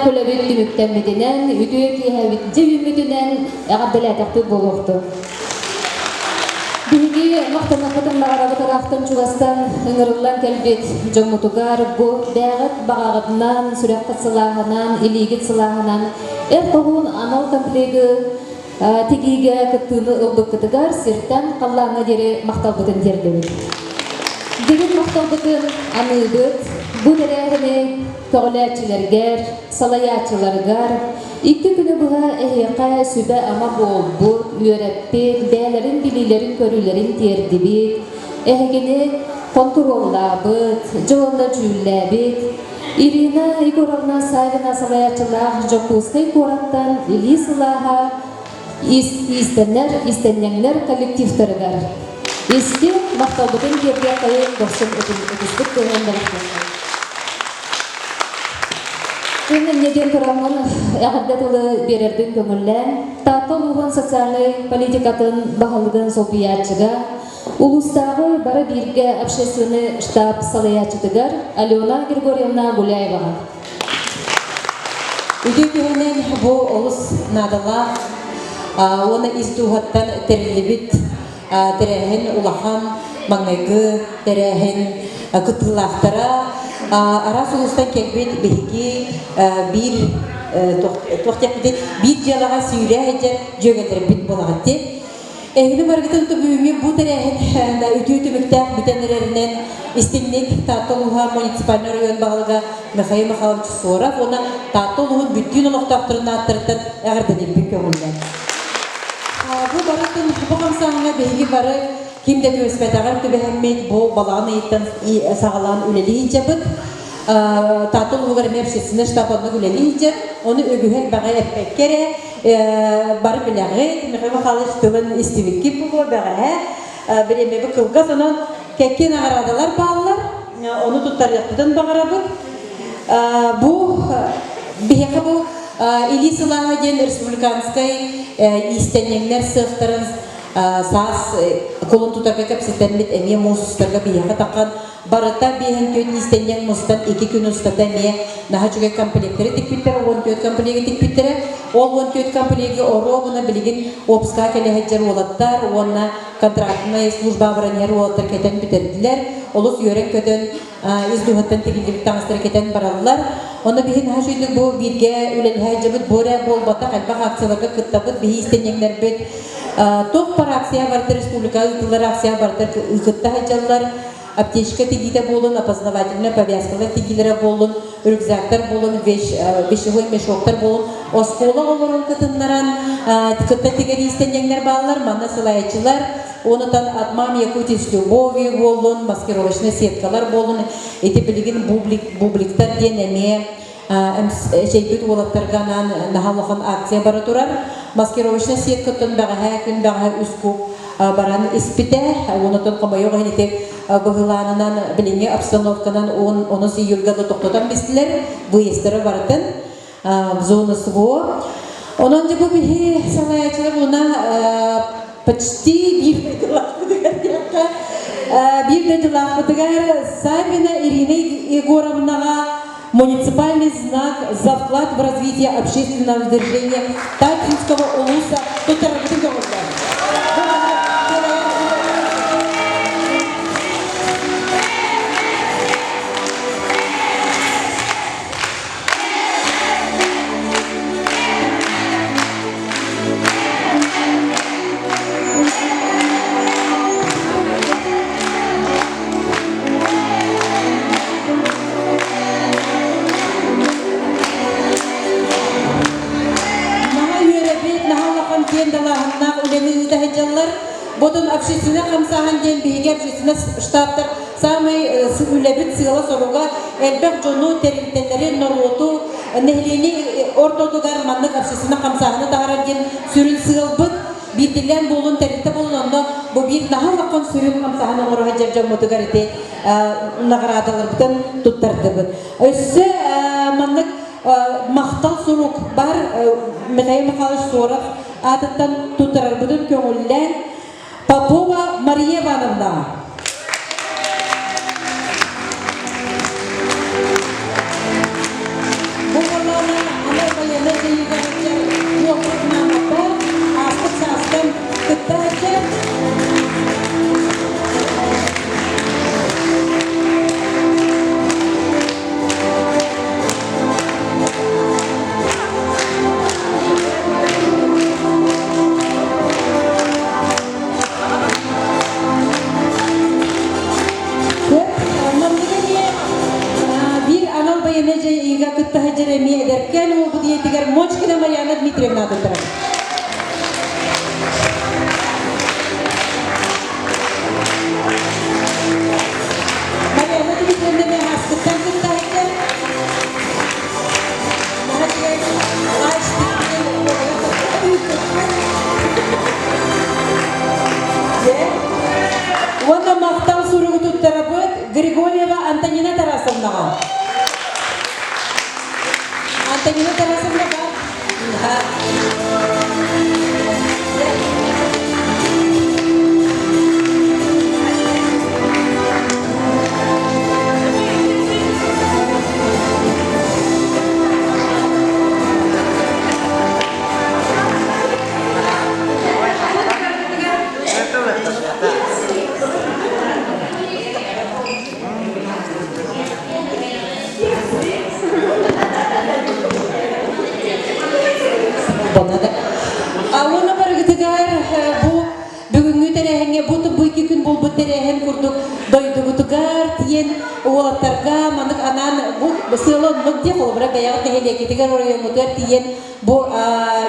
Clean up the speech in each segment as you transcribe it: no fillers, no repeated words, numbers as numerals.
Үлэбит түмүктэммитинэн, үтүө киэһэбит дьэ үүммүтүнэн эҕэрдэлээтэхпит буолуохтун. Биһиги махтаныахпытын баҕарабыт ыраахтан чугастан ыҥырыллан кэлбит дьоммутугар бу бэйэҕит баҕаҕытынан, сүрэххит сылааһынан, илиигит сылааһынан эр хоһуун анал комплегы тигиигэ кыттыыны ылбыккытыгар сиртэн халлааҥҥа диэри махталбытын тиэрдэбит. Дириҥ махталбытын аныыбыт бу тэрээһини көҕүлээччилэргэр, салайааччыларыгар икки күнү быһа эһиэхэ сүбэ-ама буолбут, үөрэппит, бэйэлэрин билиилэрин-көрүүлэрин тиэрдибит, эһигини хонтуруоллаабыт, дьэ уонна дьүүллээбит Ирина Егоровна Савина салайааччылаах Дьокуускай куораттан илии сылааһа иистэнэр иистэнньэҥнэр коллективтарыгар истиҥ махталбытын тиэрдиэххэйин дохсун ытыспыт тыаһын бэлэхтиэххэйин. Күн инньэ диэн тураммын эҕэрдэ тылы биэрэрбин көҥүллээн, Таатта улууһун социальнай политикатын баһылыгын солбуйааччыга, улуустааҕы бары бииргэ общественный штаб салайааччытыгар Алена Григорьевна Гуляеваҕа. Үтүө күһүнэн бу олус наадалаах уонна ис дууһаттан тэриллибит тэрээһин улахан маҥнайгы тэрээһин кыттыылаахтара араас улуустан кэлбит биһиги биир туох диэхпитий биир дьыалаҕа сүүрэ сылдьар дьүөгэлэрбит буолаҕыт дии. Эһиги барыгытын бүгүҥҥү бу тэрээһин үтүө түмүктээх бүтэн эрэринэн истиҥник Таатта улууһа муниципальнай оройуон баһылыга Михаил Михайлович Соров уонна Таатта улууһун бүттүүн олохтоохторун ааттарыттан эҕэрдэлиирбин көҥүллээн. Бу барытын бу хамсааһыҥҥа биһиги бары ким да түбэспэтэҕэр түбэһэммит бу балаҕан ыйыттан саҕалаан үлэлии сылдьабыт. Таатта улууһугар эмиэ общественный штаб оннук үлэлии сылдьар. Ону үгүһү элбэҕи эппэккэ эрэ бары билэҕит, Михаил Михайлович тылын истибиккит буолуо бэҕэһээ. Бириэмэбит кылгас, онон кэккэ наҕараадалар бааллар. Ону туттарыахпытын баҕарабыт. Бу биһиэхэ бу Илии сылааһа диэн республиканскай иистэнньэҥнэр сыахтарын саас кулун тутарга кэпсэтэммит эмиэ муус устарга биһиэхэ таххан Барыта 54 иистэнньэҥ мустан икки күн устата эмиэ наһаа үчүгэй комплектэри тикпиттэрэ, 14 комплегы тикпиттэрэ. Ол 14 комплегы оруобуна билигин Обска кэлэ сылдьар уолаттар уонна контрактнай служба абыраньар уолаттар кэтэн бүтэрдилэр. Олус үөрэн-көтөн ис дууһаттан тигиллибит таҥастары кэтэн бараллар. Онно биһи наһаа үчүгэйдик бу бииргэ үлэлэһэ сылдьабыт. Бу эрэ буолбатах, элбэх акцияларга кыттабыт, биһи иистэнньэҥнэрбит туох бар акция барыта республикаҕа ыытыллар акция барыта кытта сылдьаллар. Аптечка тигиитэ буолун, опознавательнай повязкалар тигиилэрэ буолун, рюкзактар буолун, вещевой мешоктар буолун, оскуола олорон кытыннаран кытта тигэр иистэнньэҥнэр бааллар, манна салайааччылар, онутан от мам Якутии с любовью буоллун, маскировочнай сеткалар буолун, ити билигин бубликтар диэн эмиэ эчэйбит уолаттарга анаан наһаа улахан акция бара турар. Маскировочнай сеткаттан бэҕэһээ күн бэҕэһээ үс куб баран испитэ. Онотон хомойуох иһин ити быһылаанынан билиҥҥи обстановканан онус июльга да тохтотон бистилэр. Выездтара барытын в зону СВО. Онон дьэ бу биһи салайааччылар уна почти биир дойдулаахпытыгар диэххэ биир дойдулаахпытыгар Савина Ирина Егоровнаҕа Муниципальный знак за вклад в развитие общественного движения Таттинского улуса туттарарбытын көҕүллэр. Наһаа үөрэбит, наһаа улахан киэн далааһыннаах үлэни ыыта сылдьаллар. Ботун общественнай хамсааһын диэн биһиги общественнай штабтар Саамай үлэбит сыала-соруга элбэх дьону, тэрилтэлэри, норуоту, нэһилиэнньэ ортотугар маннык общественнай хамсааһыны таһаарар диэн сүрүн сыалбыт. Биирдиилээн буолун, тэрилтэ буолун, онно бу биир наһаа улахан сүрүн хамсааһын оҥоро сылдьар дьоммутугар ити наҕараадаларбытын туттардыбыт. Өссө маннык махтал сурук бар Михаил Михайлович Соров аатыттан туттарарбытын көҥүллээн Попова Мария Ивановна. Бу буоллаҕына анал байыаннай дьайыыга сылдьар уопут маамата ааспыт саастан кытта сылдьар. Маннык эмиэ биир анал байыаннай дьайыыга кытта сылдьар эмиэ эдэркээн уолбут ийэтигэр Мочкина Марьяна Дмитриевна туттарар. Марьяна Дмитриевна эмиэ ааспыттан кытта сылдьар. Уонна махтал суругу туттарабыт Григорьева Антонина Тарасовнаҕа. Антонина Тарасовна бар. Уонна барыгытыгар бу бүгүҥҥү тэрээһиҥҥэ бу бу икки күн буолбут тэрээһин курдук дойдубутугар тиийэн уолаттарга маннык анаан бу сыала оннук диэх холобура бэйэҕит нэһилиэккитигэр оройуоҥҥутугар тиийэн бу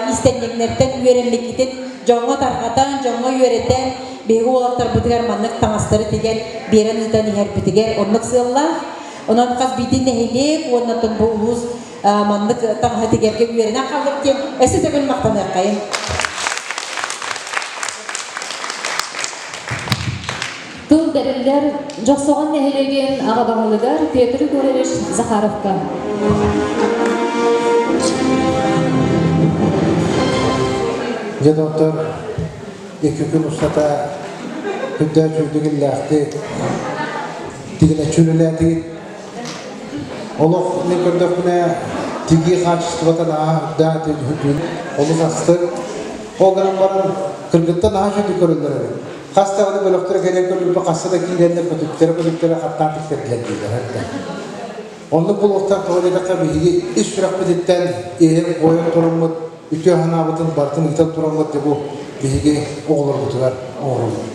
иистэнньэҥнэртэн үөрэммиккитин дьоҥҥо тарҕатан дьоҥҥо үөрэтэн биһиги уолаттарбытыгар маннык таҥастары тигэн биэрэн ыытан иһэрбитигэр оннук сыаллаах онон хас биирдии нэһилиэк уонна бу улуус маннык таҥаһы тигэргэ үөрэнэн хааллыбыт диэн өссө төгүл махтаныаххайын. Тыл бэриллэр Дьохсоҕон нэһилиэгин аҕа баһылыгар Петр Егорович Захаровка. Дьэ доктор, икки күн устата үрдээх үрдүк иллээхтик тигинэччи үлэлээтигит. Олох мин көрдөхпүнэ тигии хаачыстыбата наһаа үрдээх олус астык. Ол гынан баран кыргыттар наһаа үчүгэй көрөллөр эбит. Хас даҕаны бөлөхтөрө кэлэн көрбүппүт хаста да киирэннэр көтүттэрэ көтүттэрэ хаттаан тиктэрдилэр дииллэр. Оннук буолуохтаах тоҕо диэтэххэ биһиги ис сүрэхпититтэн иэйэн-куойан тураммыт үтүө санаабытын барытын ыытан тураммыт дьэ бу биһиги оҕолорбутугар оҥоробут.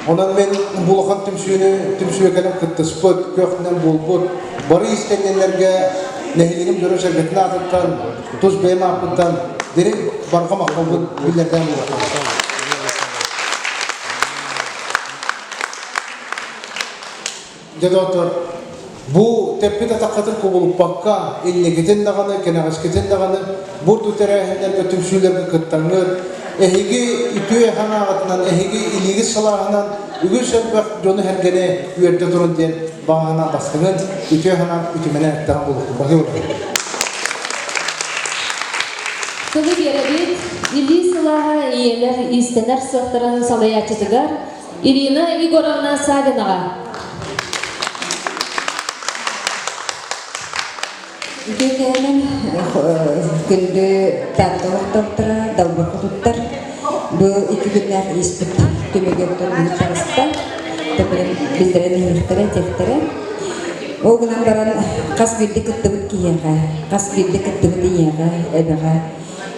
Онон мин бу улахан түмсүүнү түмсүүгэ кэлэн кыттыспыт, көхтүнэн буолбут бары иистэнньэннэргэ нэһилиэгим дьоно-сэргэтин аатыттан, тус бэйэм ааппыттан дириҥ барҕа махталбын биллэрдээн буолуохтаах. Дьэ, доҕоттор, бу тэппит атаххытын кубулуппакка, инникитин даҕаны, кэнэҕэскитин даҕаны бу ордук тэрээһиннэргэ, түмсүүлэргэ кыттаҥҥыт, эһиги үтүө санааҕытынан, эһиги илиигит салааһынан үгүс элбэх дьону-сэргэни үөрдэ турун диэн баҕа санаа бастыҥын, үтүө санаам үтүмэнэн эттэҕим буолуохтун. Баһыыба. Тылы биэрэбит илии сылааһа ийэлэр иистэнэр сыахтарын салайааччытыгар Ирина Егоровна Савинаҕа. Үтүө кэһэнэн күндү Таатта олохтоохторо, далбар хотуттар бу икки күннээх ииспит түмүгэр бүгүн таҕыста. Төбөлөн биллэрэн иһиэхтэрэ, этиэхтэрэ. Ол гынан баран хас биирдии кыттыбыт киһиэхэ, хас биирдии кыттыбыт ийэҕэ, эбэҕэ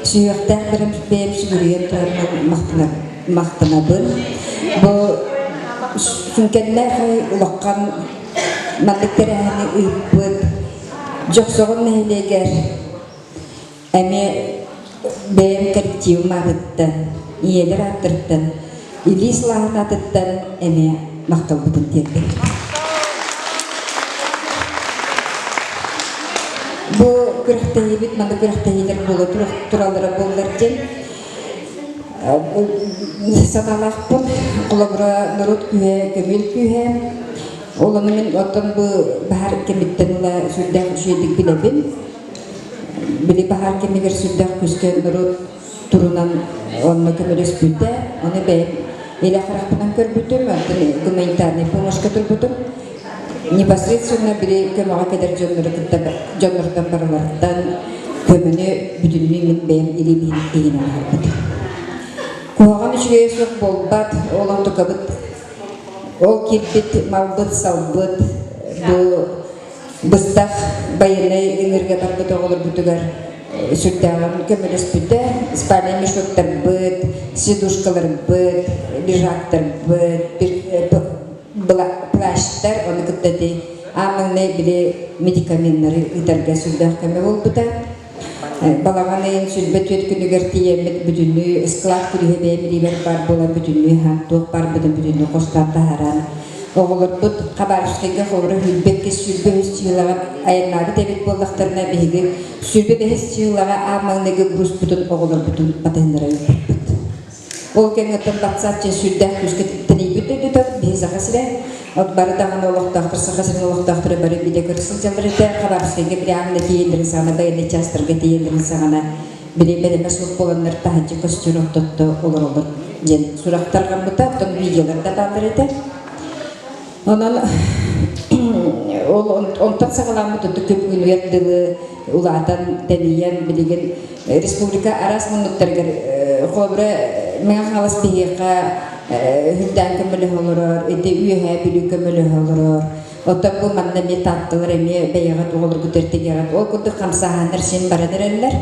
сүһүөхтээх бэйэм сүгүрүйэн тураммын махтанабын махтанабын. Бу сүҥкэннээх улахан маннык тэрээһини ыыппыт Дьохсоҕон нэһилиэгэр эмиэ бэйэм коллективым аатыттан, ийэлэр ааттарыттан, илии сылааһын аатыттан эмиэ махталбытын тиэрдэбин. күрэхтэһиибит манна күрэхтэһиилэр буола тураллара буоллар диэн санаалаахпын. Холобура, норуот күүһэ, көмүөл күүһэ. Ол ону мин оттон бу баһаар кэмиттэн ыла сүрдээх үчүгэйдик билэбин. Били баһаар кэмигэр сүрдээх күүскэ норуот турунан онно көмөлөспүтэ. Ону бэйэм илэ харахпынан көрбүтүм, оттон гуманитарнай помощька турбутум. Непосредственно били көмөҕө кэлэр дьоннору кытта дьоннортон барыларыттан көмөнү бүтүннүү мин бэйэм илиибин иһинэн аһарбытым. Куһаҕан үчүгэйэ суох буолбат, ол онтукабыт ол киирбит малбыт-салбыт бу быстах байыаннай ыҥырга барбыт оҕолорбутугар сүрдээҕин көмөлөспүтэ. Спальный мешоктарбыт, сидушкаларбыт, лежактарбыт, плащтар, ону кытта ити аан маҥнай били медикаменнары ыытарга сүрдээх көмө буолбута. Балаҕан ыйын 24 күнүгэр тиийэммит бүтүннүү склад күлүүһэ бэйэм илиибэр баар буолан бүтүннүү хаан туох баарбытын бүтүннүү хостоон таһааран оҕолорбут Хабаровскайга холобура 22 23 чыылаҕа айаннаабыт эбит буоллахтарына биһиги 25 чыылаҕа аан маҥнайгы грузпутун оҕолорбутун батыһыннара ыыппыппыт. Ол кэмҥэ батсаап дьэ сүрдээх күүскэ тэнийбит дойдута биһи Саха сирэ. От бары даҕаны олохтоохтор Саха сирин олохтоохторо бары билэ көрө сылдьаллар этэ. Хабаровскайга прямо тиийэллэрин саҕана байыаннай чаастарга тиийэллэрин саҕана били бэлэмэ суох буоланнар таһырдьа көстөр ортотто олороллор диэн сурах тарҕаммыта. Оттон видеолар да бааллар этэ. Онон ол онтон саҕаламмыт ытык күнүгэр дылы улаатан, тэнийэн билигин республика араас муннуктарыгар холобура Мэҥэ Хаҥалас биһиэхэ үрдээн көмөлөһө олорор, ити Үөһээ Бүлүү көмөлөһө олорор. Оттон бу манна эмиэ таатталар эмиэ бэйэҕит оҕолоргут тигэҕит. Ол курдук хамсааһыннар син баран эрэллэр.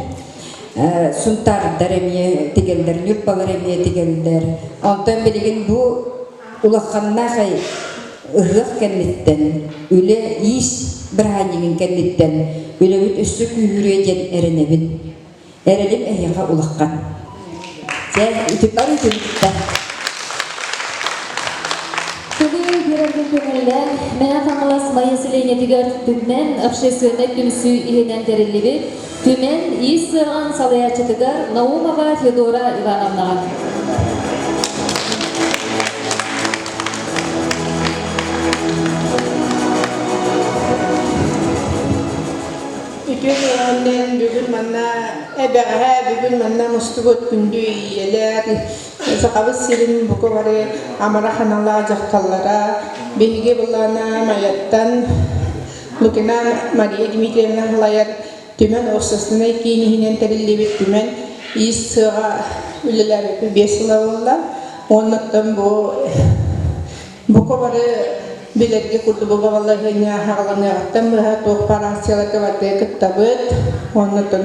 Сунтаардар эмиэ тигэллэр, Ньурбалар эмиэ тигэллэр. Онтон билигин бу улаханнаах ыһыах кэнниттэн, үлэ иис бырааһынньыгын кэнниттэн үлэбит өссө күүһүрүө диэн эрэнэбин. Эрэлим эһиэхэ улахан. Дьэ, ити бары үтүлүктэ. Тылы биэрэргэ көҥүллээн, Мэҥэ Хаҥалас Майа сэлиэнньэтигэр Түмэн общественнай түмсүү иһинэн тэриллибит Түмэн иис сыаҕын салайааччытыгар Наумова Федора Ивановнаҕа. Үтүө күнүнэн бүгүн манна эбэҕэһээ бүгүн манна мустубут күндү ийэлэр, Сахабыт сирин бука бары амарах аналаах дьахталлара, биһиги былаана Майаттан Лукина Мария Дмитриевна салайар Түмэн уопсастыбаннай киин иһинэн тэриллибит Түмэн иис сыаҕа үлэлээбиппит биэс сыла буолла. Уоннаттан бу бука бары билэргэ курдук бу балаһыанньа хаҕаланыаҕыттан быһа туох баар акцияларга барытыгар кыттабыт. Уоннаттан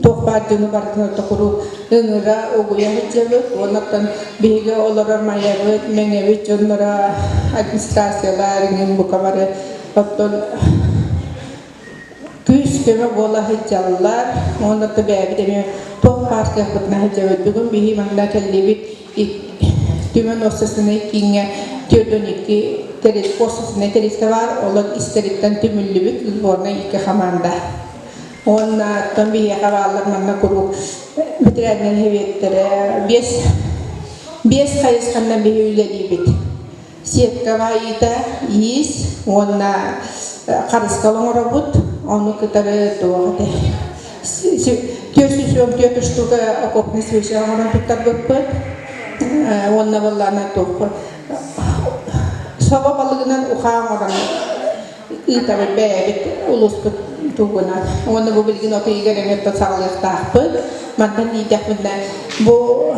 туох баар дьону барытын орто куруук ыҥыра угуйа сылдьабыт. Уоннаттан биһиги олорор Майабыт, Мэҥэбит дьонноро администрациялар иҥин бука бары оттон күүс-көмө буола сылдьаллар. Уонна да бэйэбит эмиэ туох баар кыахпытынан сылдьабыт. Бүгүн биһи манна кэллибит Түмэн уопсастыбаннай кииҥҥэ 42 уопсастыбаннай тэрилтэ баар. Олор истэриттэн түмүллүбүт сборнай икки хамаанда. Уонна оттон биһиэхэ бааллар манна куруук бэтэрээннэр сэбиэттэрэ биэс биэс хайысханан биһи үлэлиибит. Сетка баайыыта, иис уонна харыскал оҥоробут. Ону кытары туох этэ 444 штука окопный свеча оҥорон туттарбыппыт. Уонна буоллаана туох собо балыгынан ухаа оҥорон ыытабыт бэйэбит улууспут тугунан. Уонна бу билигин от ыйыгар эмиэ саҕалыахтаахпыт. Мантан иитэхпинэ бу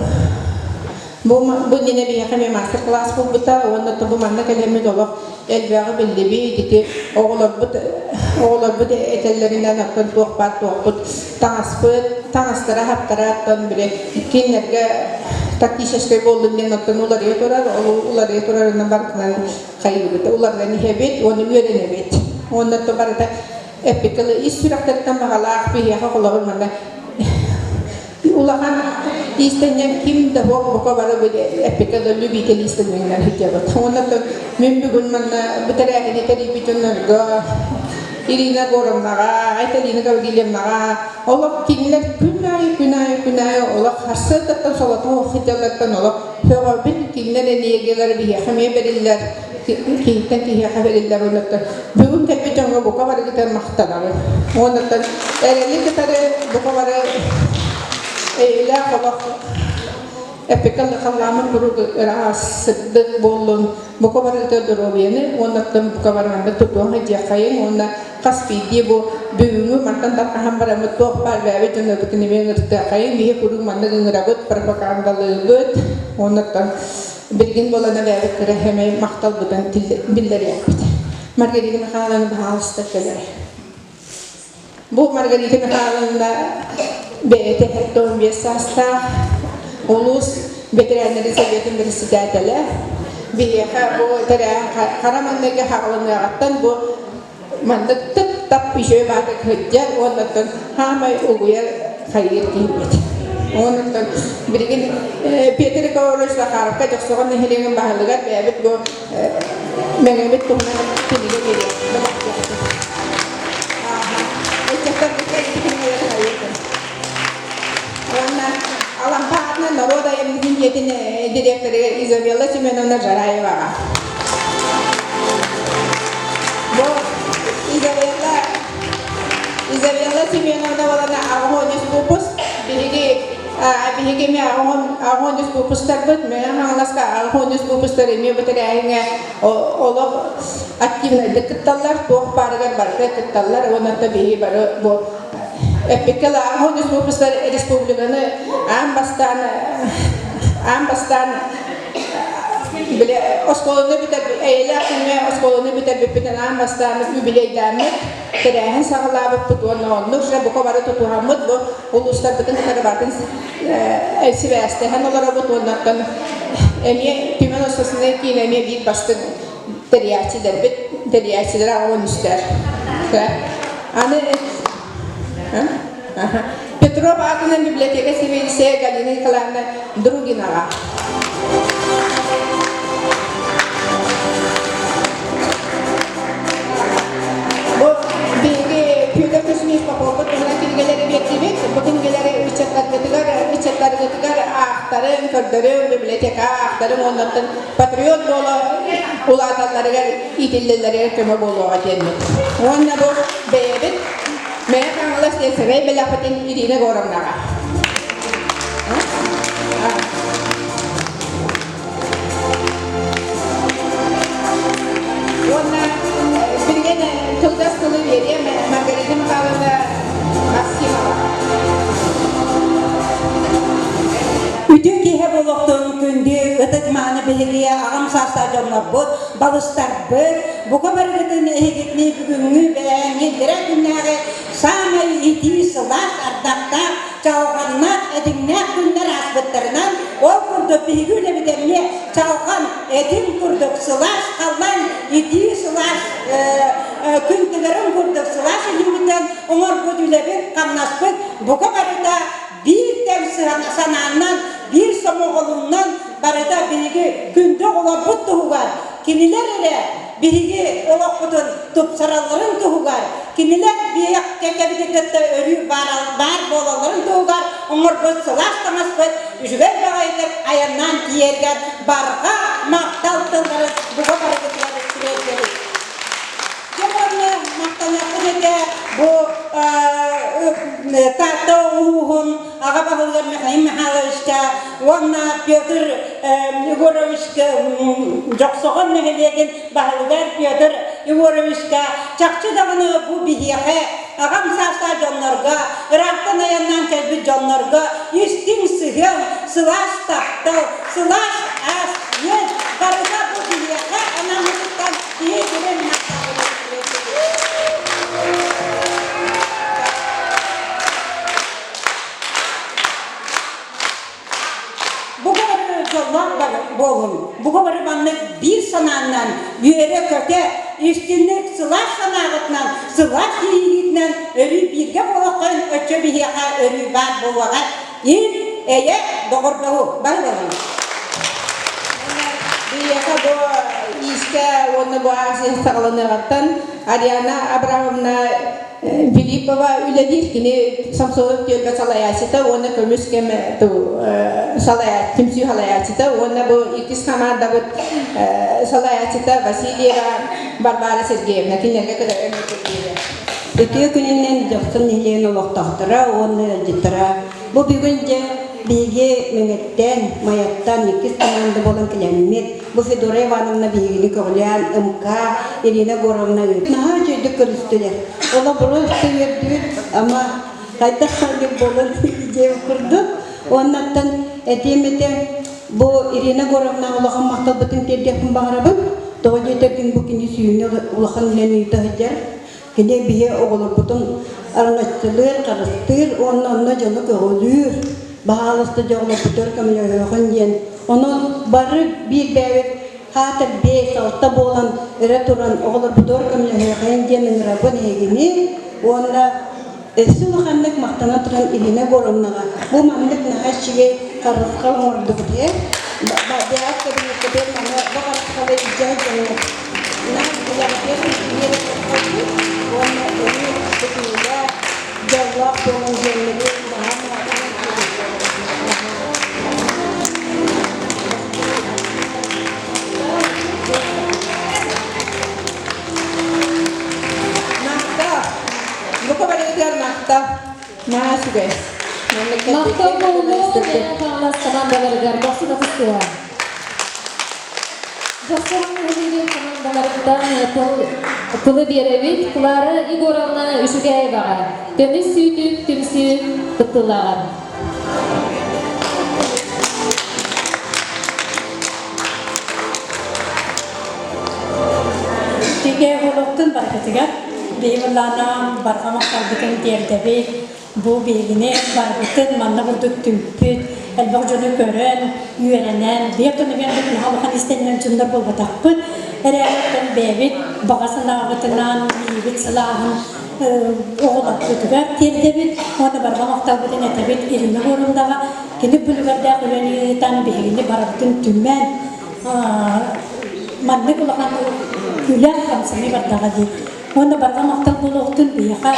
Бу бу иннинэ биһиэхэ эмиэ мастер-класс буолбута уонна бу манна кэлэммит олох элбэҕи биллибит. Ити оҕолорбут оҕолорбут этэллэринэн оттон туох баар туохпут таҥаспыт таҥастара хаптара оттон били кинилэргэ тактическай буоллун диэн оттон уларыйа турар ол уларыйа турарынан барытынан хайыыбыт уларыйан иһэбит уонна үөрэнэбит уонна то барыта эппиккэ ис сүрэхтэриттэн баҕалаах биһиэхэ холобур манна Улахан иистэнньэҥ ким да суох бука бары эппиккэ дылы любитель иистэнньэҥнэр сылдьабыт. Уонна мин бүгүн манна бу тэрээһини тэрийбит дьоннорго. Ирина Горовнаҕа, Айталина Гаврильевнаҕа олох кинилэр күн аайы, күн аайы, күн аайы олох харсыардаттан солотох сылдьаллартан олох сөҕөбүн, кинилэр энергиялара биһиэхэ эмиэ бэриллэр, киһиттэн киһиэхэ бэриллэр уоннаттан бүгүн кэлбит дьоҥҥо бука барыгытыгар махтанабын. Уоннаттан эрэли кытары бука бары эйэлээх олох эппиккэ халлааммыт куруук ыраас, сырдык буоллун, бука барыта доруобуйаны уоннаттан бука бараммыт тутуоҥ дьиэххэйиҥ уонна хас биирдии бу бүгүҥҥү мантан тарҕаһан бараммыт туох баар бэйэбит дьоннорбутун эмиэ ыҥыртыаххайыҥ биһи куруук маннык ыҥырабыт пропагандалыыбыт уоннаттан билигин буолан бэйэбит кыра эмэ махталбытын биллэриэхпит. Маргарита Михайловна баһаалыста кэлэр. Бу Маргарита Михайловна бэйэтэ 75 саастаах улуус бэтэрээннэрин советын председателэ. Биһиэхэ бу тэрээһин хара маҥнайгы хаҕылыныаҕыттан бу маннык тып-тап үчүгэй баатык сылдьар уоннаттан хаамай угуйар хайыыр киһибит. Оннуттан билигин Петр Егорович Захаровка Дьохсоҕон нэһилиэгин баһылыгар бэйэбит бу Мэҥэбит туһунан кинигэ биэриэх бэлэхтиэхпит. Уонна Алампа аатынан норуот айымньытын дьиэтин дириэктэригэр Изабелла Семеновна Жараеваҕа. Бу Изабелла Изабелла Семеновна буолана 83 выпуск. Биһиги биһиги эмиэ 83 выпусктарбыт, Мэҥэ Хаҥаласка 83 выпусктар эмиэ бу тэрээһиҥҥэ олох активнайдык кытталлар, туох баарыгар барыта кытталлар уонна биһиги бары бу эппиккэ 83 выпусктар республиканы аан бастаан аан бастаан били оскуоланы бүтэр эйэлээх күҥҥэ оскуоланы бүтэрбиппитин аан бастаан юбилейдааммыт тэрээһин саҕалаабыппыт уонна оннук же бука бары тутуһаммыт бу улуустарбытын кытары батын сибээстэһэн олоробут уонна оттон эмиэ Түмэн общественнай киин эмиэ биир бастыҥ тэрийээччилэрбит тэрийээччилэрэ аҕа үстэр аны Петров аатынан библиотека сэбиэдиссэйэ Галина Николаевна Другинаҕа. Бу биһиги Петр Кузьмич Поповпут туһунан кинигэлэри биэрдибит. Бу кинигэлэри ыччаттаргытыгар, ыччаттаргытыгар аахтарын, көрдөрүҥ, библиотека аахтарын уоннаттан патриот буола улааталларыгар, иитиллэллэригэр көмө буолуоҕа диэммит. Уонна бу бэйэбит Мэҥэ Хаҥалас диэн сэмэй бэлэхпитин Ирина Горовнаҕа. Уонна билигин кылгас тылы биэриэм Маргарита Михайловна Максимова. Үтүө киэһэ буолуохтун күндү ытык-мааны биһиги аҕам саастаах дьоннорбут, балыстарбыт, бука барыгытын эһигитини бүгүҥҥү бэйэҥҥи иллэрээ күннээҕи саамай итии сылаас ардахтаах, чалҕаннаах, этиҥнээх күннэр ааспыттарынан, ол курдук биһиги үлэбит эмиэ чалҕан, этиҥ курдук сылаас халлаан итии сылаас күн тыгарын курдук сылаас илиибитинэн оҥорбут үлэбит, хамнаспыт бука барыта биир тэҥ санааннан, биир сомоҕолуунан барыта биһиги күндү оҕолорбут туһугар, кинилэр эрэ биһиги олохпутун тупсаралларын туһугар, кинилэр биһиэхэ кэкэбити кытта өрүү баар буолалларын туһугар оҥорбут сылаас таҥаспыт үчүгэй баҕайытык айаннаан тиийэргэр барҕа махтал тылларын бука барыгытыгар тириэрдэбит. Дьэ уонна махтаныахпыт этэ бу Таатта улууһун аҕа баһылыгар Михаил Михайловичка уонна Петр Егоровичка Дьохсоҕон нэһилиэгин баһылыгар Петр Егоровичка чахчы даҕаны бу биһиэхэ аҕам саастаах дьоннорго, ыраахтан айаннаан кэлбит дьоннорго истиҥ сыһыан, сылаас таптал, сылаас ас-үөл барыта бу биһиэхэ анаммытыттан киһи дириҥ махталын Бука бары дьоллоох буолун, бука бары маннык биир санааннан үөрэ-көтө, истинник сылаас санааҕытынан, сылаас иэйиигитинэн өрүү бииргэ буолуоххайын, оччо биһиэхэ өрүү баар буолуоҕа. Ил, эйэ, доҕордоһуу. Бары буолун. Биһиэхэ бу иискэ уонна бу акция саҕаланыаҕыттан Ариана Абрамовна Филиппова үлэлиир кини Самсонов түөлбэ салайааччыта уонна көмүс кэм салайааччы түмсүү салайааччыта уонна бу иккис хамаандабыт салайааччыта Васильева Варвара Сергеевна кинилэргэ кытары Үтүө күнүнэн Дьохсун нэһилиэгин олохтоохторо уонна ыалдьыттара. Бу бүгүн дьэ биһиги Мэҥэттэн, Майаттан иккис команда буолан кэлэммит. Бу Федора Ивановна биһигини көҕүлээн МК Ирина Егоровна наһаа үчүгэйдик көрүстүлэр. Олобуру үөрдүбүт, ама хайдах ханнык буолан диэн курдук. Уоннаттан этиэм этэ, бу Ирина Егоровна улахан махталбытын тиэрдиэхпин баҕарабын. Тоҕо диэтэргин бу кини сүүнэ улахан үлэни ыыта сылдьар. Кини биһи оҕолорбутун араҥаччылыыр, харыстыыр уонна онно дьону көҕүлүүр, баһаалыста дьоҕолорбутугар көмөлөһүөҕүн диэн. Онон бары биир бэйэбит хаатыр 5-6 буолан өрө туран оҕолорбутугар көмөлөһүөҕүн диэн ыҥырабын эһигини уонна өссө улаханнык махтана туран Ирина Егоровнаҕа бу маннык наһаа үчүгэй харысхал оҥордубут ээ. Бэйэҕит кабинеккытыгар маны бу харысхалы илдьэ сылдьаҥҥыт наһаа үлэҕитигэр ситиһии уонна өрүү ситиһиилээх, дьоллоох буолуҥ диэммит наһаа Махтал. Бука барыгытыгар махтал. Наһаа үчүгэй. Махтал буолуо Мэҥэ Хаҥалас командаларыгар дохсун ытыстыа. Дохсун нэһилиэгин командаларыттан тылы биэрэбит Клара Егоровна Үчүгэеваҕа көмүс сүүтүк түмсүү кыттыылааҕар. Тигэ олохтун барытыгар биһи барҕа махталбытын тиэрдэбит. Бу биһигини барбытын манна курдук түмпүт, элбэх дьону көрөн, үөрэнэн, биир тонугар наһаа улахан истэннэн дьоннор буолбатахпыт. Эрээри бэйэбит баҕа санаабытынан, иибит сылааһын оҕолорбутугар тиэрдэбит уонна барҕа махталбытын этэбит Ирина Горовнаҕа кини бүлүгэрдээх үлэни ыытан биһигини барыбытын түмэн маннык улахан үлэ хамсаныы бардаҕа дии. Уонна барҕа махтал буолуохтун биһиэхэ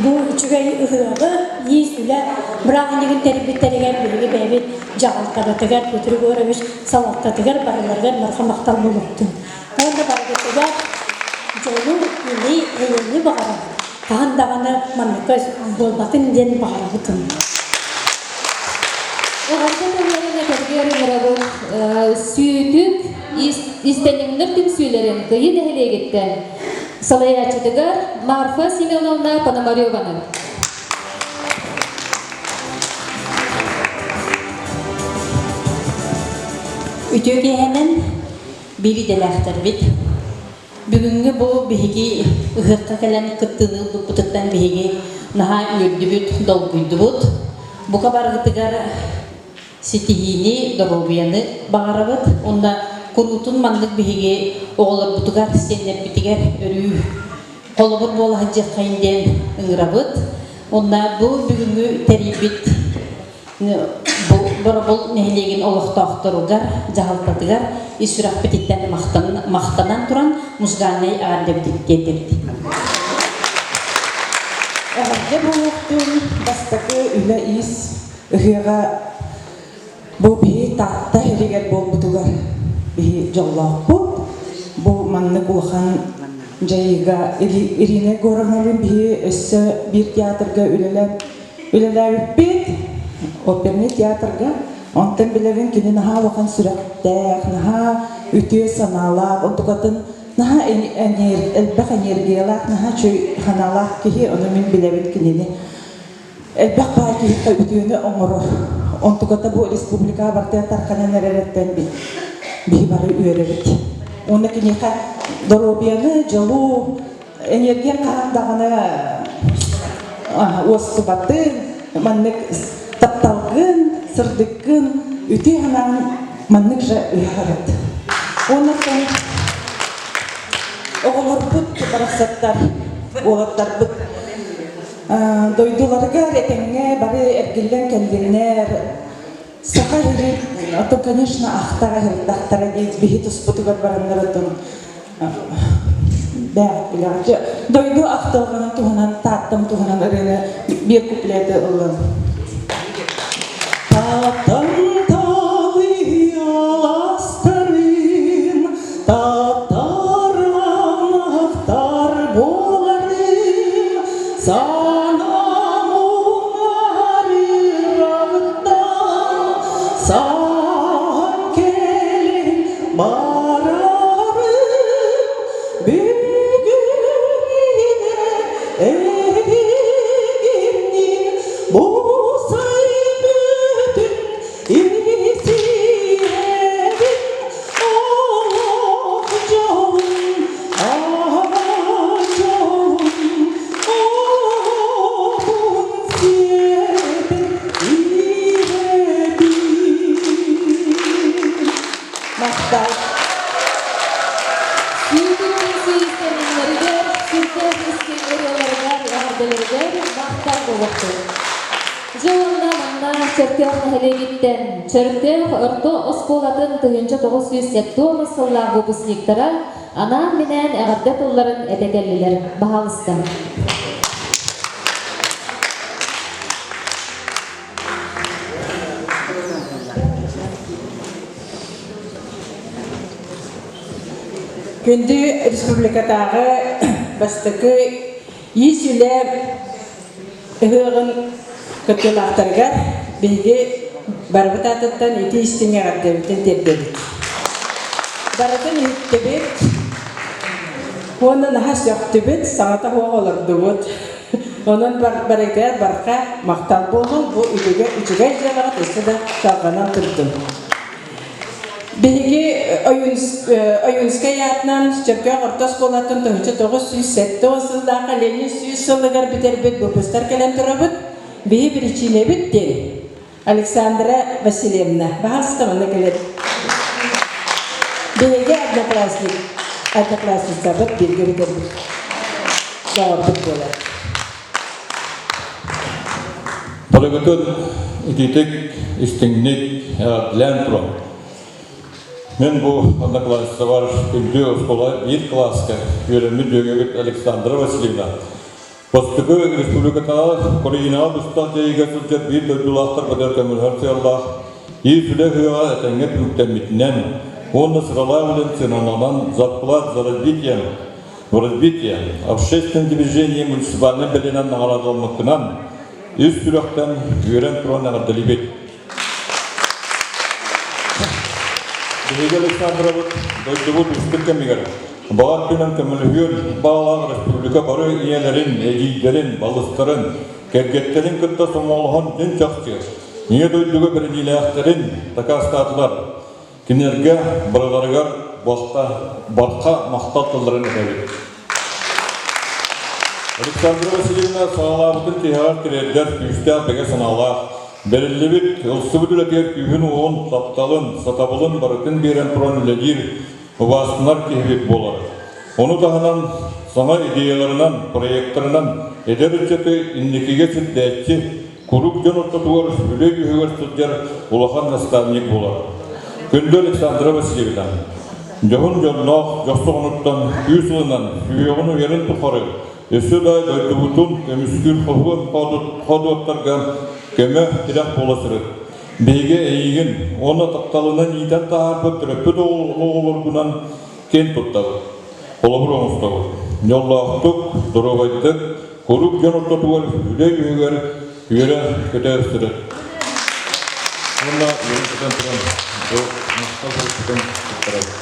бу үчүгэй ыһыаҕы, иис үлэ бырааһынньыгын тэрийбиттэригэр биһиги бэйэбит дьаһалтабытыгар Петр Егорович салалтатыгар барыларыгар барҕа махтал буолуохтун. Уонна барыгытыгар дьолу, или, эйэни баҕарабыт. Хаһан даҕаны манныкка буолбатын диэн баҕарабытын. Эҕэрдэ тылларын этэргэр ыҥырабыт сүүтүк истэнньэҥнэр түмсүүлэрин Кыйы нэһилиэгиттэн салайааччытыгар Марфа Семеновна Пономареваны. Үтүө киэһэнэн биир идэлээхтэрбит. Бүгүҥҥү бу биһиги ыһыахха кэлэн кыттыыны ылбыппытыттан биһиги наһаа үөрдүбүт, долгуйдубут. Бука барыгытыгар ситиһиини, доруобуйаны баҕарабыт. Уонна куруутун маннык биһиги оҕолорбутугар, сиэннэрбитигэр өрүү холобур буола сылдьыаххайын диэн ыҥырабыт. Уонна бу бүгүҥҥү тэрийбит бу Боробул нэһилиэгин олохтоохторугар, дьаһалтатыгар ис сүрэхпититтэн махтанан туран музыкальнай эҕэрдэбитин тиэрдэбит. Эҕэрдэ буолуохтун бастакы үлэ-иис ыһыаҕа бу биһи Таатта иһигэр буолбутугар биһи дьоллоохпут. Бу маннык улахан дьайыыга Ирина Егоровналыын биһи өссө биир театрга үлэлээн Үлэлээбиппит опернай театрга. Онтон билэбин кини наһаа улахан сүрэхтээх, наһаа үтүө санаалаах, онтукатын наһаа элбэх энергиялаах, наһаа үчүгэй санаалаах киһи, ону мин билэбин кинини. Элбэх баай киһиэхэ үтүөнү оҥорор. Онтуката бу республикаҕа барытыгар тарханан эрэрэттэн биһи бары үөрэбит. Уонна киниэхэ доруобуйаны, дьолу, Энергия хаһан даҕаны уостубатын, маннык тапталгын, сырдыккын, үтүө санааҥ маннык же ыһарыт. Уоннаттан оҕолорбут барахсаттар, уолаттарбыт дойдуларыгар этэҥҥэ бары эргиллэн кэллиннэр, Саха иһит, оттон, конечно, ахтара иһиттахтара дии, биһи туспутугар бараннар оттон. Бэҕэт билэҕит. Дойду ахтылҕанын туһунан, Тааттам туһунан ырыаны биир куплеты ыллым. Тааттам талыйаластарын, таптаран ахтар буоларым, санам унарыраттан, саһан кэлин барарым, бүгүн эһигиннин бу сай бүтүн исиэбин олох дьолун аҕа дьолун олоҕун сиэтин иһэбин Махтал. Сүүтүктэн сүүстэниннэригэр, сүрдээх истиҥ ырыаларыгар, эҕэрдэлэригэр махтал буолуохтун. Дьэ уонна манна Чөркөөх нэһилиэгиттэн Чөркөөх орто оскуолатын 1970 сыллаах выпускниктара анаан-минээн эҕэрдэ тылларын этэ кэллилэр. Баһаалыста. Күндү республикатааҕы бастакы иис үлэ ыһыаҕын кыттыылаахтарыгар биһиги барыбыт аатыттан ити истиҥ эҕэрдэбитин тиэрдэбит. Барытын иһиттибит уонна наһаа сөхтүбүт, саҥата суох олордубут. Онон барыгытыгар барха махтал буоллун, бу үтүгэ үчүгэй дьыалаҕыт өссө да салҕанан турдун. Биһиги Ойуунскай аатынан Чөркөөх орто оскуолатын 1970 сыллаахха Ленин сүүс сылыгар бүтэрбит выпустар кэлэн турабыт. Биһи биричиинэбит диэн Александра Васильевна, баһаалыста манна кэлэр. Биһиги одноклассник, одноклассницабыт бииргэ бүтэрбит доҕорбут буолар. Барыгытын итиитик, истиҥник эҕэрдэлээн туран, мин бу одноклассницабар күндү оскуола биир кылааска үөрэммит дьүөгэбит Александра Васильевна Бастакы республикатааҕы Украинаҕа быстах дьайыыга сылдьар биир дойдулаахтар быдан көмөлөһөр сыаллаах ис үлэ ыһыаҕа этэҥҥэ түмүктэммитинэн уонна сыралаах үлэн сыаналанан за вклад за развитие в развитие общественное движение муниципальнай бэлиэнэн наҕараадаламмыккынан ис сүрэхтэн үөрэн туран эҕэрдэлиибит. Биһиги Александровыт дойдубут уустук кэмигэр баҕа өттүнэн көмөлөһүөн баҕалаах республика бары ийэлэрин, эдьиийдэрин, балыстарын, кэргэттэрин кытта сомоҕолоһон дьин чахчы Ийэ дойдуга бэриниилээхтэрин дакаастаатылар. Кинилэргэ барыларыгар барха махтал тылларын этэбит. Александра Васильевна саҕалаабытын тиһэҕэр тириэрдэр күүстээх бигэ санаалаах, бэриллибит, ылсыбыт үлэтигэр күүһүн-уоҕун, тапталын, сатабылын барытын биэрэн туран үлэлиир, убаастанар киһибит буолар. Ону таһынан саҥа идеяларынан, проектарынан эдэр ыччаты инникигэ сирдээччи, куруук дьон ортотугар үлэ үөһүгэр сылдьар улахан наставник буолар. Күндү Александра Васильевна, дьоһун дьонноох дьохсоҕонуттан күүс ылынан, сүһүөҕүн уйарын тухары өссө да дойдубутун көмүскүүр хоһуон хоодуоттарга көмө-тирэх буола сырыт. Биһиги эйигин уонна тапталынан иитэн таһаарбыт төрөппүт оҕолоргунан киэн туттабыт. Холобур оҥостобут. Дьоллоохтук, доруобайдык, Куруук дьон ортотугар үлэ үөһүгэр үөрэ-көтө сырыт. Уонна үөрэн-көтөн туран бу махтал суруктарын туттарабыт.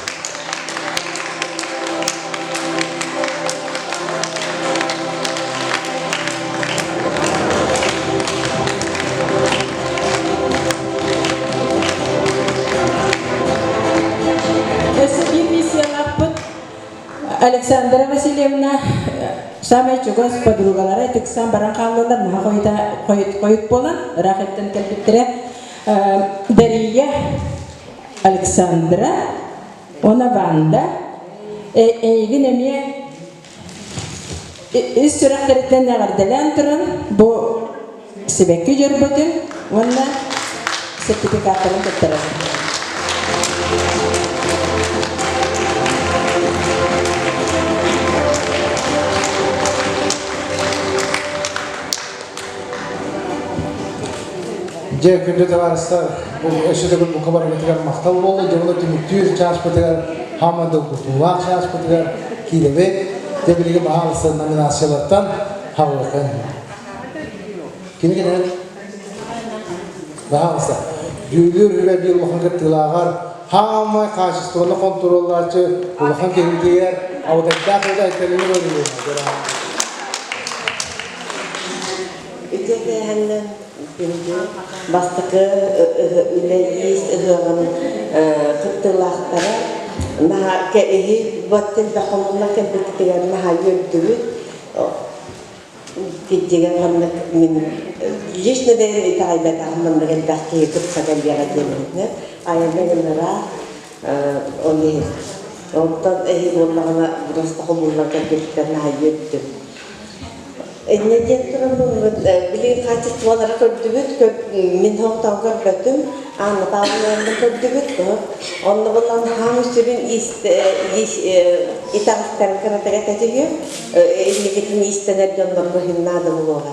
Өссө биир миссиялаахпыт Александра Васильевна саамай чугас подругалара ытыксан баран хааллылар, наһаа хойута хойут хойут буолан ыраах өттөн кэлбиттэрэ. Дария Александра уонна Ванда эйигин эмиэ ис сүрэхтэриттэн эҕэрдэлээн туран бу сибэкки дьөрбөтүн уонна сертификаттарын туттарабын. Дьэ, күндү табаарыстар, бу өссө төгүл бука барыгытыгар махтал буолла. Дьэ, буну түмүктүүр чааспытыгар, хаама долгутуулаах чааспытыгар киирэбит. Дьэ, билигин баһаалыста номинациялартан хаалыаххын. Кими кэлэн? Баһаалыста. Дьүүллүүр сүбэ биир улахан кыттыылааҕар хаамай хаачыстыбаны хонтуруоллааччы улахан киһитигэр абытайдаах ыда айталыны бөлүнү. Үтүө кээһэннэн күндү бастакы үлэ иис ыһыаҕын кыттыылаахтара наһаа кэһи баттын хомулла кэлбитигэр наһаа үөрдүбүт. Кирдьигэр маннык мин лично бэйэм итэҕэйбэтэҕим маннык элбэх киһи кытта кэлиэҕэ диэммитинэн айанна гыннара ол иһин онтон эһи буоллаҕына просто хомуллан кэлбиттэр наһаа үөрдүм. Инньэ диэн тураммын билигин хаачыстыбалара көрдүбүт, мин оһохтоон көрбөтүм, Анна Павловна көрдүбүт. Онно булан хаам сүрүн итэҕэстэрин кыратык этэ түһүө, инникитин иистэнэр дьоннорго иһин наада буолуоҕа.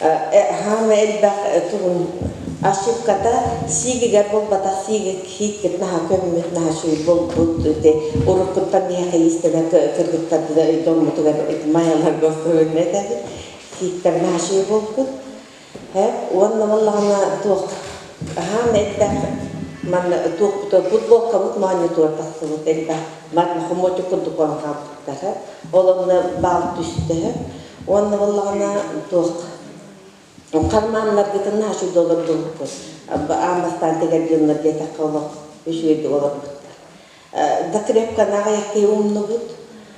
Хаама элбэх тугун ошибката сиигигэр буолбатах сииги сииккит наһаа көммүт наһаа үчүгэй буолбут ити уруккуттан биһиэхэ иистэнэр кыргыттарбыт дьоммутугар майаларга особенно этэбит сииктэр наһаа үчүгэй буолбут уонна буоллаҕына туох хаама элбэх манна туохпут футболкабыт моонньутугар тахсыбыт элбэх манна хомуочук курдук буолан хаалбыттар ол онно баал түстэ Уонна буоллаҕына туох хармааннаргытын наһаа үчүгэй олордубуккут. Аан бастаан тигэр дьоннор диэтэххэ олох үчүгэйдик олорбуттар. Закрепканы аҕыйах киһи умнубут.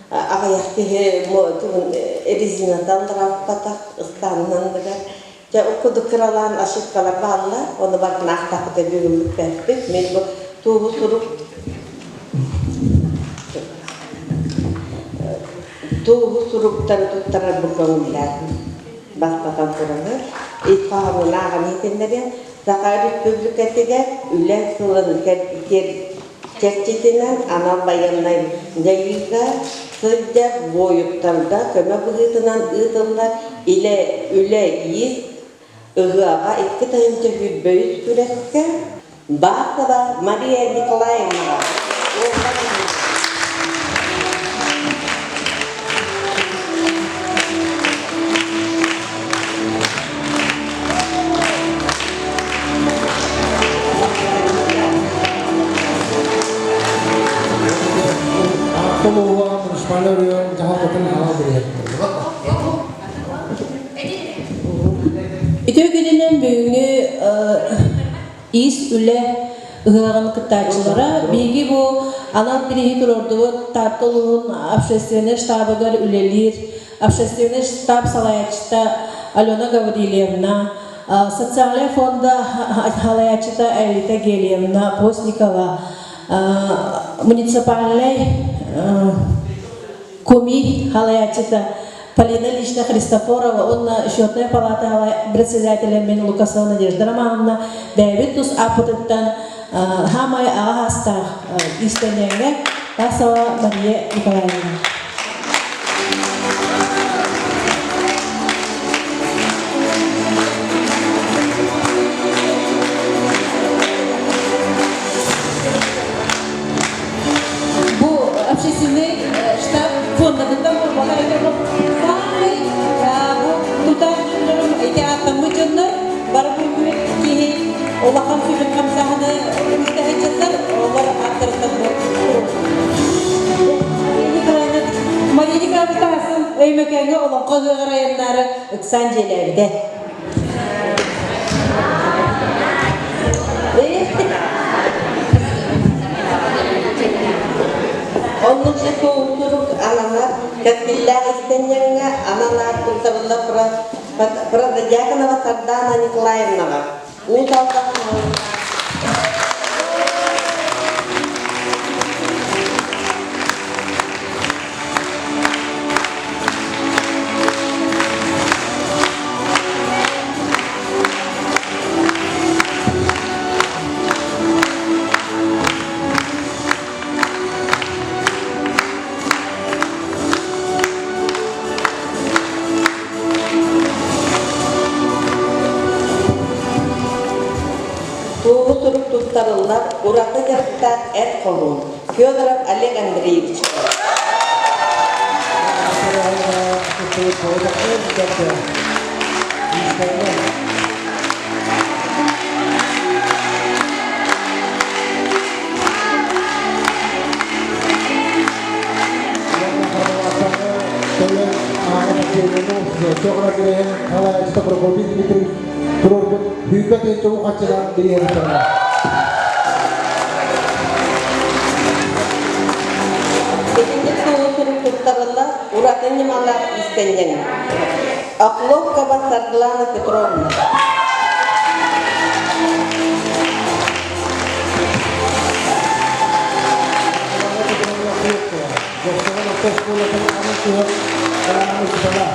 Аҕыйах киһи тугун резината алларааппатах ыстаанын анныгар. Дьэ, ол курдук кыралаан ошибкалар бааллар. Ону барытын аахтахпыта бүгүн бүппэппит. Мин бу туоһу сурук Туоһу суруктары туттарарбын көҥүллээтим. Бастатан туран, ис хоһоонун ааҕан иһитиннэриэм. Саха Өрөспүүбүлүкэтигэр Үлэ сылын чэрчитинэн анал байыаннай дьайыыга сылдьар буойуттарга көмө быһыытынан ыытыллар Илэ үлэ-иис ыһыаҕа 2023 күрэскэ Басова Мария Николаевнаҕа Автомобиль муниципальный район дьаһалтатын анал бириэһиттэр. Үтүө күнүнэн бүгүҥҥү иис үлэ ыһыаҕын кыттааччылара биһиги бу анал бирииһи туруордубут Таатта улууһун общественнай штабыгар үлэлиир общественнай штаб салайааччыта Алена Гаврильевна, социальнай фонда салайааччыта Аэлита Гелиевна Постникова, муниципальнай Куми халайааччыта Полина Ильична Христофорова уонна Счетная палата председателя мин Лукасова Надежда Романовна бэйэбит тус ааппытыттан хаамай аҕа саастаах иистэнньэҥҥэ Тасова Мария Николаевна. Бу общественный штаб фондатыттан буолбатах этэ бу саамай бу тутаах дьоннорум ити ааттаммыт дьоннор бары бу киһи улахан сүрүн хамсааһыны ыыта сылдьаллар олор ааттарыттан бу Мария Николаевна Таһасын Өймөкөөҥҥө олоҥхо ыһыаҕар айаннаары ыксаан дьиэлээбитэ. Оннук сурук ананар кэскиллээх истэнньэҥҥэ анал аат туттарыллар Протодьяконова Сардаана Николаевнаҕа Уус Алдан Эр Хоһуун Федоров Олег Андреевич. Туруорбут 100 тыһыынча хаччынан бириэһин Итинник суолу туттарыллар ураты ньымалар иистэнньэҥ. Охлопкова Саргылана Петровна. Дьохсоҕон орто оскуолатын анал түһэр талаанын учуутала.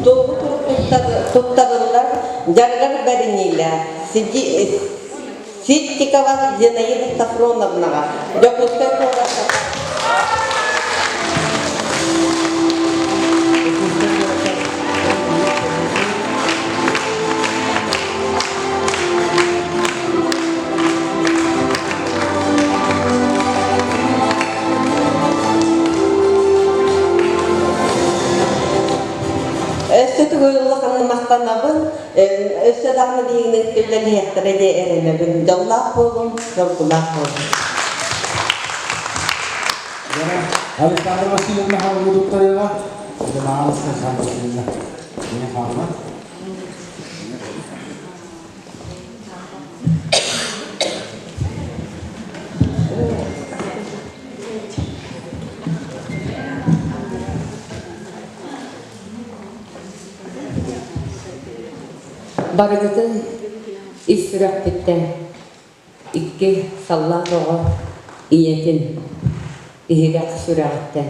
Туоһу туттарыллар дьарыгар бэриниилээх Ситтикова Зинаида Софроновнаҕа Дьокуускай куоракка Өссө төгүл улаханнык махтанабын. Өссө даҕаны биһигини үлэлэһиэхтэрэ диэн эрэнэбин. Дьоллоох буолуҥ, дьолгулаах буолуҥ. Александра Васильевна Халгудуктаева, Александра Васильевна, Меня хаалла. Барыгытын ис сүрэхпиттэн икки саллаат оҕо ийэтин иһирэх сүрэҕиттэн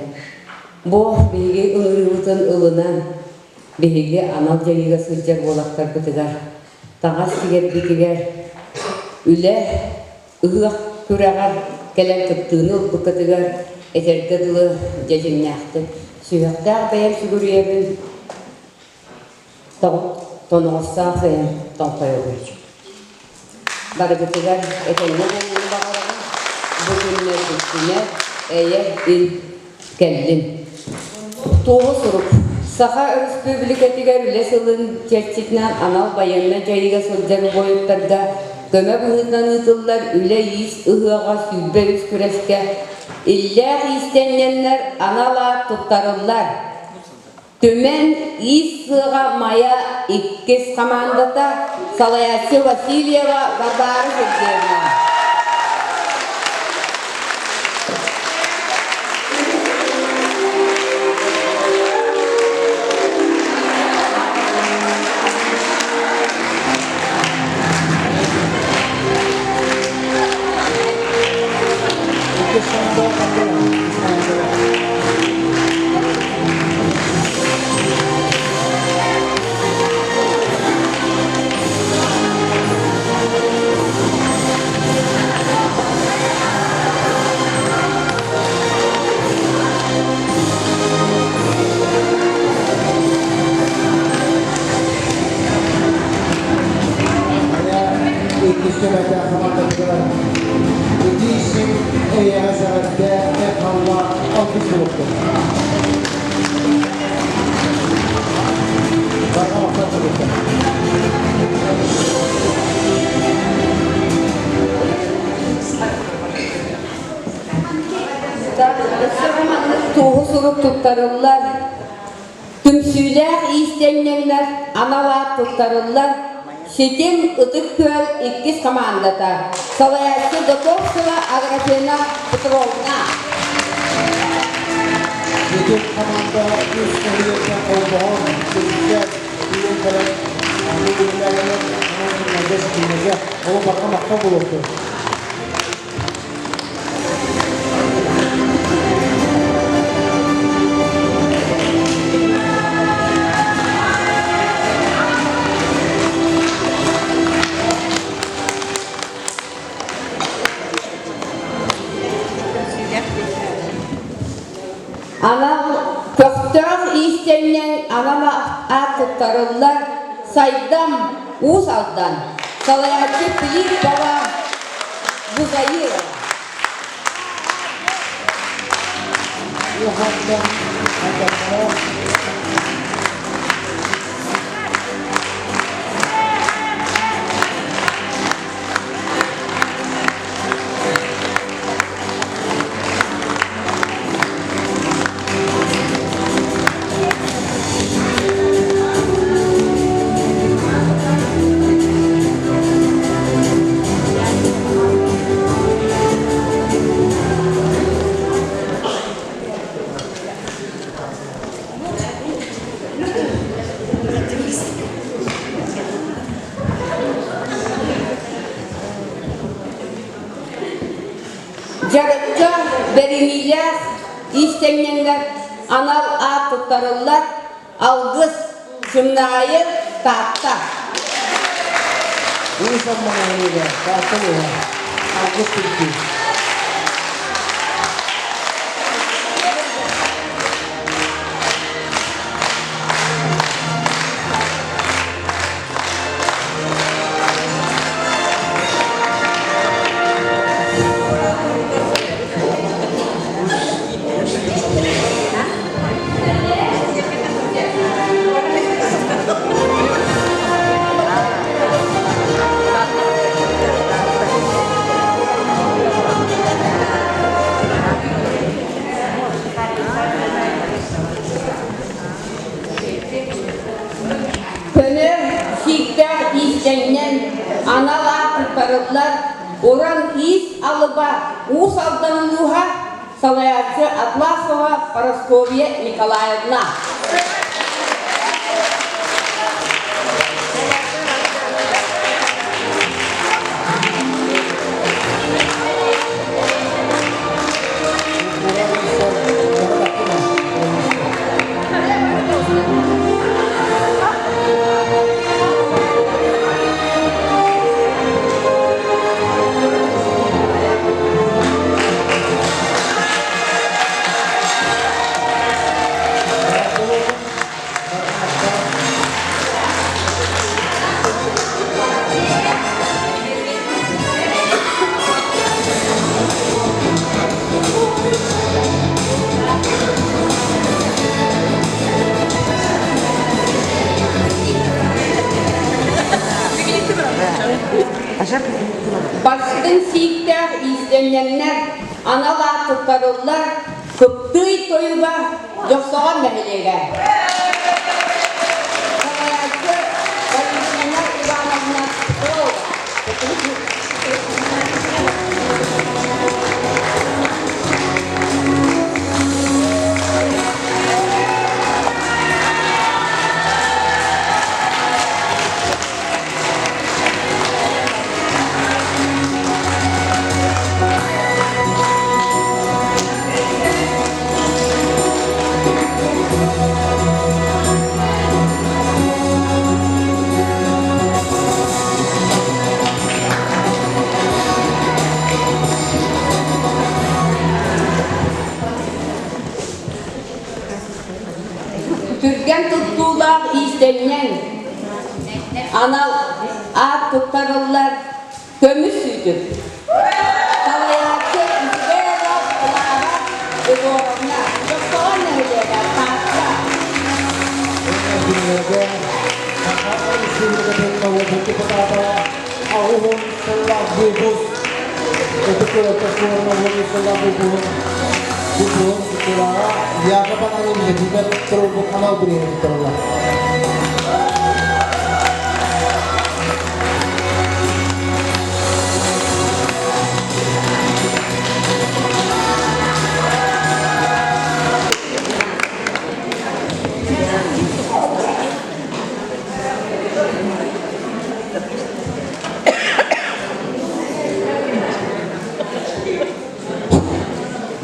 бу биһиги ыҥырыыбытын ылынан биһиги анал дьайыыга сылдьар уолаттарбытыгар таҥас тигэрбитигэр үлэ ыһыах күрэҕэр кэлэн кыттыыны ылбыккытыгар этэргэ дылы дьэдьиннээхтик сүһүөхтээх бэйэм сүгүрүйэбин тоноҕостоох бэйэм тоҥхойобун барыгытыгар этэҥҥэ буолууну баҕарабын бу күннэр бүттүнэр эйэ ил кэллин Туоһу сурук Саха Өрөспүүбүлүкэтигэр үлэ сылын чэрчитинэн анал байыаннай дьайыыга сылдьар буойуттарга көмө быһыытынан ыытыллар үлэ-иис ыһыаҕа 23 күрэскэ иллээх иистэнньэннэр анал аат туттарыллар. Түмэн иис сыаҕа Майа иккис хамаандата салайааччы Васильева Варвара Сергеевна. Иккис түмэтээх хамаандатыгар итии эйэҕэс эҕэрдэ халла алгыс буолуохтун. Барҕа махтал буолуохтун. Туоһу сурук туттарыллар Түмсүүлээх иистэнньэҥнэр анал аат туттарыллар Ситим Ытык Күөл иккис хамаандата салайааччы Готовцева Аграфена Петровна. Ситим хамаанда үс нэһилиэктэн холбоһон, түмсэ, тиийэн кэлэн, аны үлэлээбит күннэргэ ситимнэргэ олох барҕа махтал буолуохтун. анал аат туттарыллар Сайдам Уус Алдан, салайааччы Филиппова Бузаирова. Дьарыкка бэриниилээх иистэнньэҥнэр анал аат туттарыллар Алгыс Чымнаайы Таатта. Уус Амманыга Таатта улууһа Алгыс түмсүү. Көнө сииктээх иистэнньэн анал аат туттарыллар Уран иис алыба Уус Алдан улууһа салайааччы Атласова Парасковья Николаевна. Бастыҥ сииктээх иистэнньэҥнэр анал аат туттарыллар Кыптыый тойуга Дьохсоҕон нэһилиэгэ. Салайааччы Валентина Ивановна Петрова. Түргэн туттуулаах иистэнньэҥ анал аат туттарыллар көмүс сүүтүк. Салайааччы Исабелла Клара Егоровна, Дьохсоҕон нэһилиэгэ, Таатта. Күннэргэ Саха Республикатын норуотун депутата 80 сыллаах выпуск Ытык Күөлтэ форума 10 сыллаах выпуһун выпуһун кыттыылааҕа Яков Ананьев Владимир Трубов анал бириэмэ туттарыллар.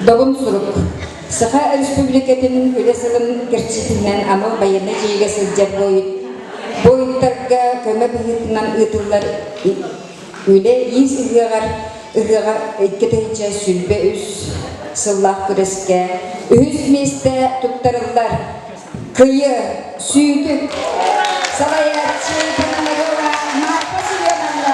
Добун сурук. Саха Республикатын Үлэ сылын кэрчитинэн анал байыаннай дьайыыга сылдьар буойуттарга көмө быһыытынан ыытыллар үлэ иис ыһыаҕар ыһыаҕар 2023 сыллаах күрэскэ үһүс миэстэ туттарыллар. Кыйы, Сүүтүк, салайааччы Пономарева Марфа Семеновна.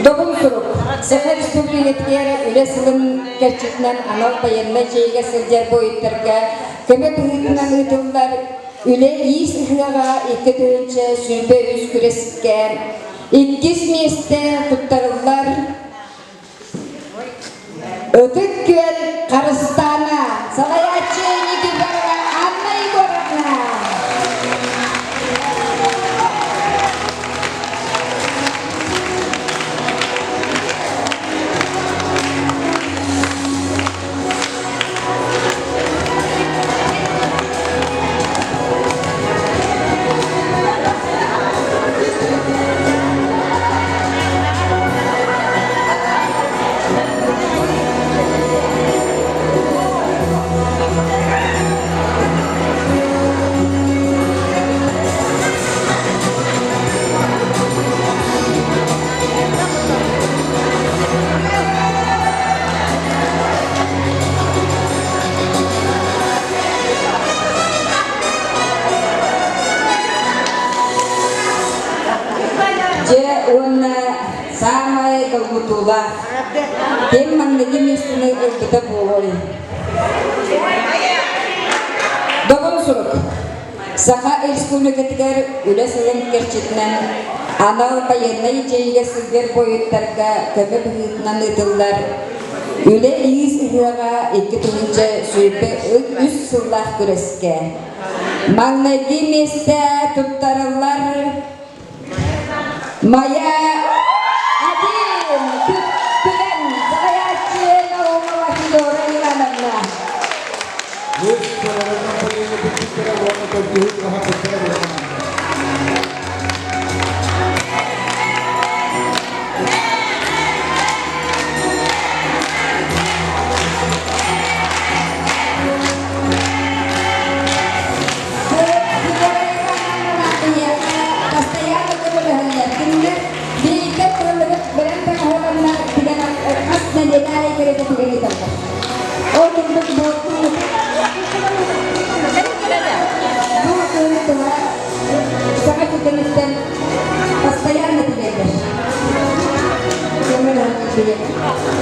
Добун сурук Саха Республикатыгар үлэ сылын кэрчитинэн анал байыаннай дьайыыга сылдьар буойуттарга көмө быһыытынан ыытыллар үлэ иис ыһыаҕа 2023 күрэскэ иккис миэстэ туттарыллар Ытык Күөл Харыстаана, салайааччы Никифорова Анна Егоровна. Дьэ уонна саамай долгутуулаах ким маҥнайгы миэстэни ылбыта буолуой? Добун сурук. Саха Республикатыгар үлэ сылын кэрчитинэн анал байыаннай дьайыыга сылдьар буойуттарга көмө быһыытынан ыытыллар Үлэ иис ыһыаҕа 2023 сыллаах күрэскэ маҥнайгы миэстэ туттарыллар Майа один Күн салайааччы Наумова Федора Ивановна. Постоянно көмөлөһөллөр. Кинилэр биирдэ тыллыбыт бэлэм таҥаһыларынан тигэн хас нэдиэлэ аайы кэриэтэ тигэн ыыталлар. Ол курдук бу бу кыһын тыла саҥа кэргэниттэн постоянно тигэллэр. Көмөлөһөллөр.